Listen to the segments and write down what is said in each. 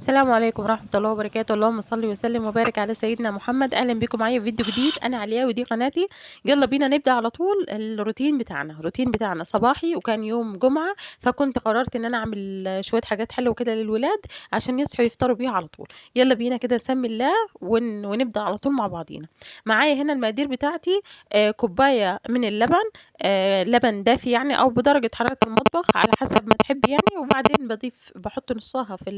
السلام عليكم ورحمة الله وبركاته. اللهم صل وسلم وبارك على سيدنا محمد. أهلا بكم معايا في فيديو جديد. أنا علياء ودي قناتي. يلا بينا نبدأ على طول الروتين بتاعنا. الروتين بتاعنا صباحي، وكان يوم جمعة، فكنت قررت إن أنا أعمل شوية حاجات حلوة كده للولاد عشان يصحوا يفطروا بيها على طول. يلا بينا كده نسمي الله ونبدأ على طول مع بعضينا. معايا هنا المقادير بتاعتي، كوباية من اللبن، لبن دافي يعني أو بدرجة حرارة المطبخ على حسب ما تحبي يعني. وبعدين بحط نصها في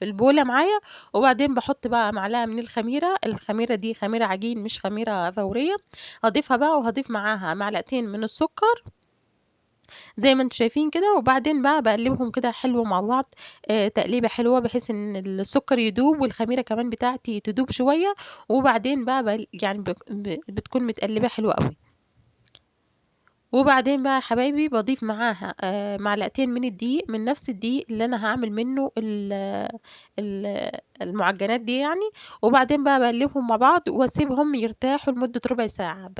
البولة معايا، وبعدين بحط بقى معلقة من الخميرة. الخميرة دي خميرة عجين مش خميرة فورية، هضيفها بقى، وهضيف معاها معلقتين من السكر زي ما انتم شايفين كده. وبعدين بقى بقلبهم كده حلو مع بعض، تقليبة حلوة بحيث ان السكر يدوب والخميرة كمان بتاعتي تدوب شوية. وبعدين بقى بتكون متقلبة حلوة قوي. وبعدين بقى يا حبايبي بضيف معاها معلقتين من الدقيق، من نفس الدقيق اللي انا هعمل منه المعجنات دي يعني. وبعدين بقى بقلبهم مع بعض واسيبهم يرتاحوا لمدة ربع ساعة.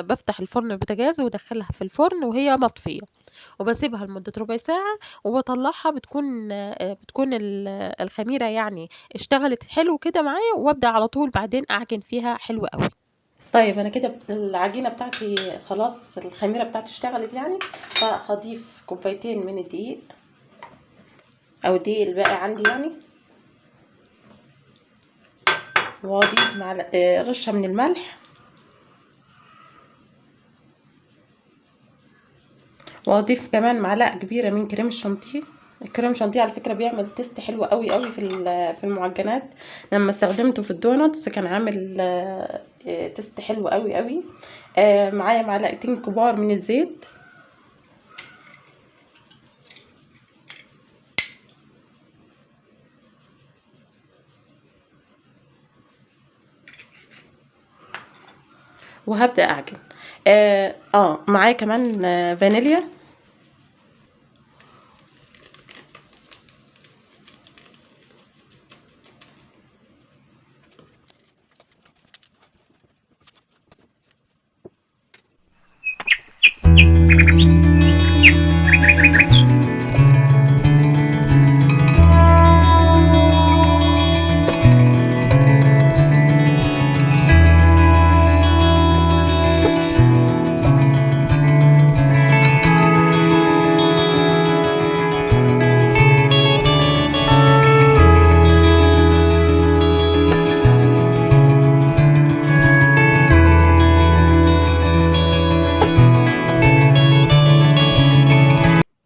بفتح الفرن البوتاجاز وادخلها في الفرن وهي مطفية، وبسيبها لمدة ربع ساعة وبطلعها. بتكون الخميرة اشتغلت حلو كده معايا، وابدأ على طول بعدين اعجن فيها حلو قوي. انا كده العجينة بتاعتي خلاص، الخميرة بتاعتي اشتغلت يعني، فهضيف كوبايتين من الدقيق او الدقيق الباقي عندي يعني، واضيف رشة من الملح، واضيف كمان معلقة كبيرة من كريم الشانتيه. الكريم الشانتيه على فكرة بيعمل taste حلو قوي قوي في المعجنات. لما استخدمته في ال donuts كان عامل taste حلو قوي قوي. معايا معلقتين كبار من الزيت، وهبدأ اعجن. معايا كمان فانيليا.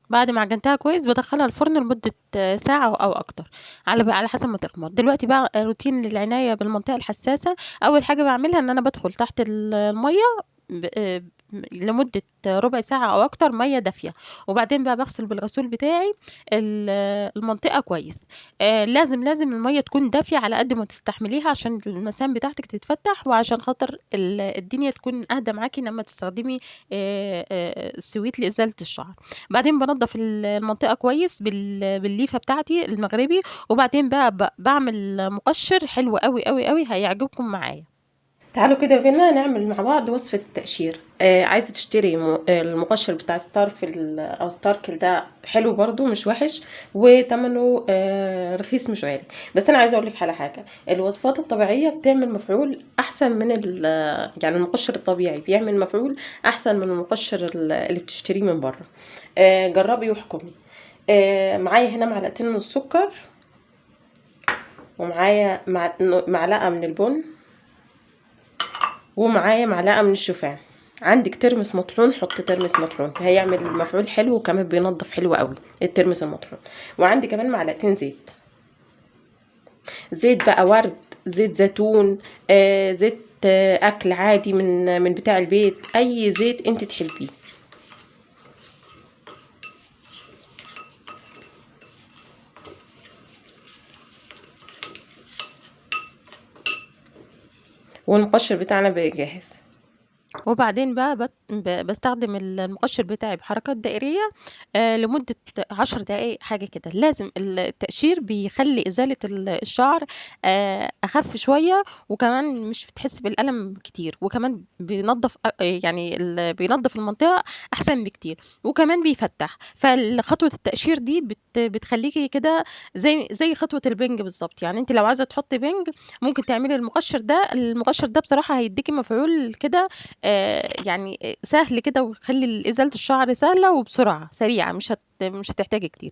بعد ما عجنتها كويس بدخلها الفرن لمدة ساعة أو أكتر على حسب ما تخمر. دلوقتي بقى روتين للعناية بالمنطقة الحساسة. أول حاجة بعملها إن أنا بدخل تحت المية لمدة ربع ساعة أو أكتر، مية دافية، وبعدين بقى بغسل بالغسول بتاعي المنطقة كويس. لازم المية تكون دافية على قد ما تستحمليها عشان المسام بتاعتك تتفتح، وعشان خاطر الدنيا تكون أهدى معاكي لما تستخدمي السويت لإزالة الشعر. بعدين بنظف المنطقة كويس بالليفة بتاعتي المغربي، وبعدين بقى بعمل مقشر حلو قوي قوي قوي هيعجبكم معايا. تعالوا كده بينا نعمل مع بعض وصفة التقشير. عايزة تشتري المقشر بتاع ستارفل أو ستاركل، ده حلو برضو مش وحش، وتمنه رخيص مش غالي. بس أنا عايزة أقولك على حاجة، الوصفات الطبيعية بتعمل مفعول أحسن من يعني المقشر الطبيعي بيعمل مفعول أحسن من المقشر اللي بتشتريه من بره. جربي واحكمي. معايا هنا معلقتين من السكر، ومعايا معلقة من البن، ومعايا معلقة من الشوفان. عندك ترمس مطحون حط ترمس مطحون، هيعمل مفعول حلو وكمان بينظف حلو قوي الترمس المطحون. وعندي كمان معلقتين زيت، زيت بقى ورد، زيت زيتون، زيت اكل عادي من بتاع البيت، اي زيت انت تحبيه. والمقشر بتاعنا بقى جاهز. وبعدين بقى باستخدم المقشر بتاعي بحركات دائرية لمدة 10 دقايق حاجة كده. لازم التقشير بيخلي إزالة الشعر أخف شوية، وكمان مش بتحس بالألم كتير، وكمان بينظف، يعني بينظف المنطقة أحسن بكتير، وكمان بيفتح. فالخطوة التقشير دي بتخليكي كده زي خطوة البنج بالظبط. يعني انت لو عايزة تحطي بنج ممكن تعملي المقشر ده. المقشر ده بصراحة هيديكي مفعول كده، سهل كده، ويخلي إزالة الشعر سهلة وبسرعة سريعة، مش هتحتاجي كتير.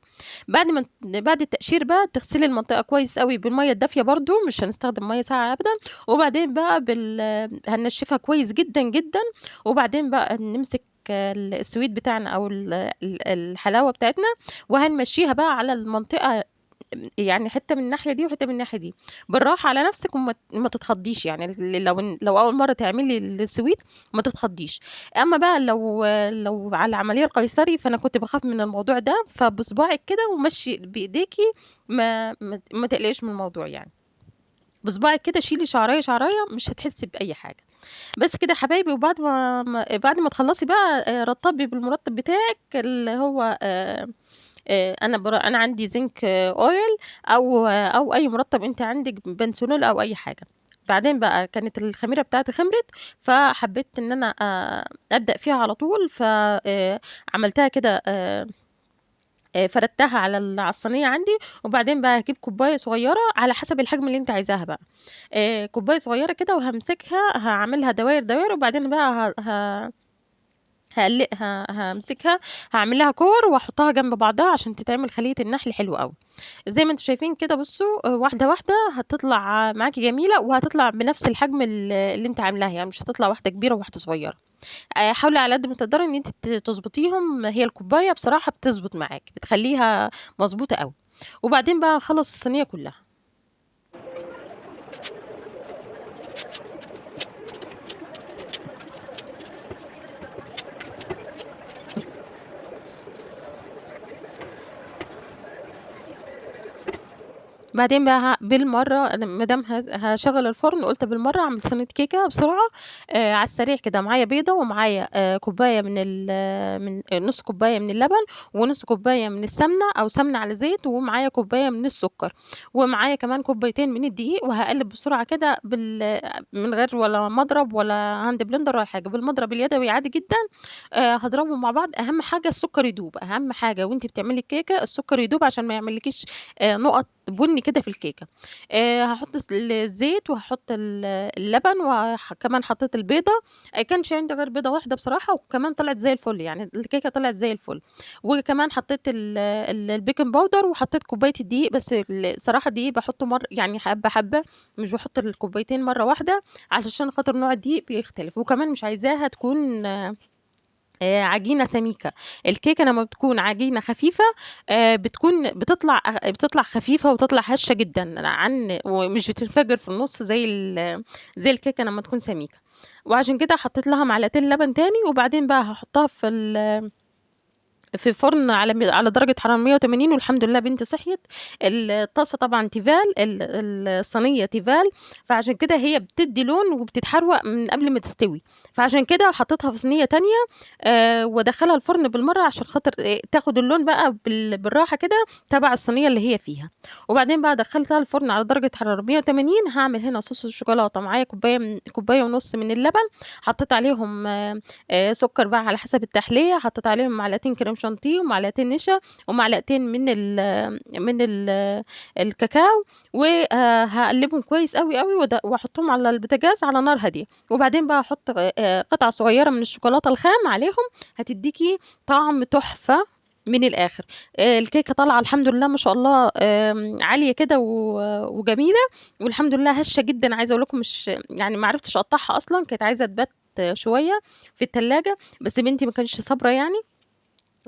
بعد التقشير بقى تغسلي المنطقة كويس قوي بالمية الدافية، برضو مش هنستخدم مية ساقعة أبدا. وبعدين بقى هننشفها كويس جدا جدا. وبعدين بقى نمسك السويت بتاعنا أو الحلاوة بتاعتنا، وهنمشيها بقى على المنطقة، يعني حتة من الناحية دي وحتة من الناحية دي، بالراحة على نفسك، وما تتخضيش. يعني لو أول مرة تعملي السويت ما تتخضيش. أما بقى لو على العملية القيصري فأنا كنت بخاف من الموضوع ده، فبصباعك كده ومشي بإيديكي، ما تقلقيش من الموضوع. يعني بصباعك كده شيلي شعرايه شعرايه، مش هتحسي بأي حاجة. بس كده يا حبايبي. وبعد ما تخلصي بقى، رطبي بالمرطب بتاعك اللي هو، انا عندي زنك، اويل او اي مرطب انت عندك، بنسونول او اي حاجه. بعدين بقى كانت الخميره بتاعتي خمرت، فحبيت ان انا، ابدا فيها على طول، عملتها كده، فردتها على الصينيه عندي. وبعدين بقى هجيب كوبايه صغيره على حسب الحجم اللي انت عايزاها بقى، كوبايه صغيره كده، وهمسكها هعملها دواير دواير. وبعدين بقى همسكها هعمل لها كور واحطها جنب بعضها عشان تتعمل خليه النحل حلو قوي. زي ما انتم شايفين كده. بصوا، واحده واحده هتطلع معاكي جميله، وهتطلع بنفس الحجم اللي انت عاملاها، يعني مش هتطلع واحده كبيره وواحده صغيره. حاولي على قد ما تقدري ان انت تظبطيهم، هي الكوبايه بصراحه بتظبط معاك، بتخليها مظبوطه قوي. وبعدين بقى خلص الصينيه كلها. بعدين بقى بالمرة أنا ما دام هاشغّل الفرن، قُلت بالمرة أعمل صينية كيكة بسرعة، على السريع كده. معايا بيضة، ومعايا، كوباية من ال من نُص كوباية من اللبن، ونُص كوباية من السمنة أو سمنة على زيت، ومعايا كوباية من السكر، ومعايا كمان كوبايتين من الدقيق. وهاقلّب بسرعة كده من غير ولا مضرب ولا hand blender ولا حاجة، بالمضرب اليدوي عادي جدًا. هاضربهم مع بعض. أهم حاجة السكر يدوب، أهم حاجة وأنتِ بتعملي الكيكة السكر يدوب عشان ما يعملكيش، نقط بني كده في الكيكة. هاحط الزيت، وهاحط اللبن، وكمان حطيت البيضة. كانش عندي غير بيضة واحدة بصراحة، وكمان طلعت زي الفل، يعني الكيكة طلعت زي الفل. وكمان حطيت البيكنج باودر، وحطيت كوباية الدقيق. بس صراحة الدقيق بحطه يعني حبة حبة، مش بحط الكوبايتين مرة واحدة علشان خاطر نوع الدقيق بيختلف. وكمان مش عايزاها تكون، عجينة سميكة. الكيكة لما بتكون عجينة خفيفة، بتطلع خفيفة وتطلع هشة جدا ومش بتنفجر في النص زي الكيكة لما تكون سميكة. وعشان كده حطيت لها معلقتين لبن تاني. وبعدين بقى هحطها في فرن على درجة حرارة 180. والحمد لله بنتي صحيت. الطاسة طبعا تيفال، الصينية تيفال، فعشان كده هي بتدي لون وبتتحروق من قبل ما تستوي، فعشان كده حطيتها في صينية تانية، وادخلها الفرن بالمرة عشان خاطر، تاخد اللون بقى بالراحة كده تبع الصينية اللي هي فيها. وبعدين بقى دخلتها الفرن على درجة حرارة 180. هعمل هنا صوص الشوكولاتة. معايا كوباية ونص من اللبن، حطيت عليهم، سكر بقى على حسب التحلية، حطيت عليهم معلقتين كريم شانتيه ومعلقتين نشا ومعلقتين من الكاكاو، وهقلبهم كويس قوي قوي واحطهم على البوتاجاز على نار هاديه. وبعدين بقى احط، قطعه صغيره من الشوكولاته الخام عليهم، هتديكي طعم تحفه من الاخر. الكيكه طالعه الحمد لله ما شاء الله، عاليه كده وجميله، والحمد لله هشه جدا. عايزه اقول لكم مش يعني ما عرفتش اقطعها اصلا، كانت عايزه تبات شويه في التلاجة، بس بنتي ما كانتش صابره.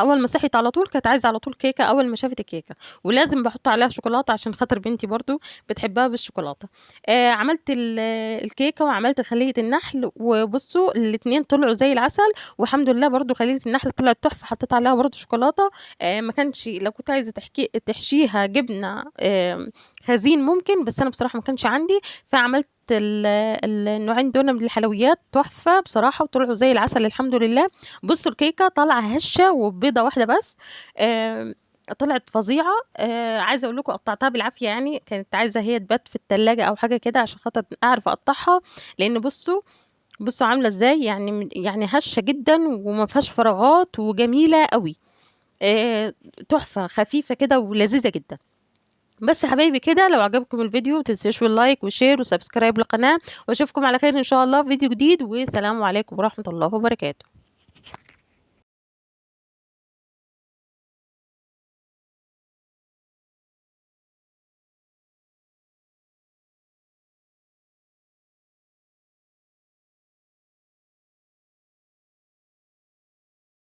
اول ما صحيت على طول كانت عايزه على طول كيكه اول ما شافت الكيكه، ولازم بحط عليها شوكولاته عشان خاطر بنتي برضو بتحبها بالشوكولاته. عملت الكيكه وعملت خليه النحل، وبصوا الاتنين طلعوا زي العسل، والحمد لله برضو خليه النحل طلعت تحفه، حطيت عليها برضو شوكولاته. ما كانش لو كنت عايزه تحشيها جبنه، خزين ممكن، بس انا بصراحه ما كانش عندي، فعملت النوعين دول من الحلويات تحفة بصراحة، وطلعوا زي العسل الحمد لله. بصوا الكيكة طالعة هشة وبيضة واحدة بس، طلعت فظيعة. عايزة أقول لكم قطعتها بالعافية، يعني كانت عايزة هي تبات في التلاجة أو حاجة كده عشان خاطر أعرف أقطعها، لأن بصوا عاملة إزاي، يعني هشة جداً وما فيهاش فراغات وجميلة قوي، تحفة خفيفة كده ولذيذة جداً. بس يا حبايبي كده، لو عجبكم الفيديو ما تنسوش ال like و share و subscribe للقناة، واشوفكم على خير ان شاء الله في فيديو جديد، والسلام عليكم ورحمة الله وبركاته.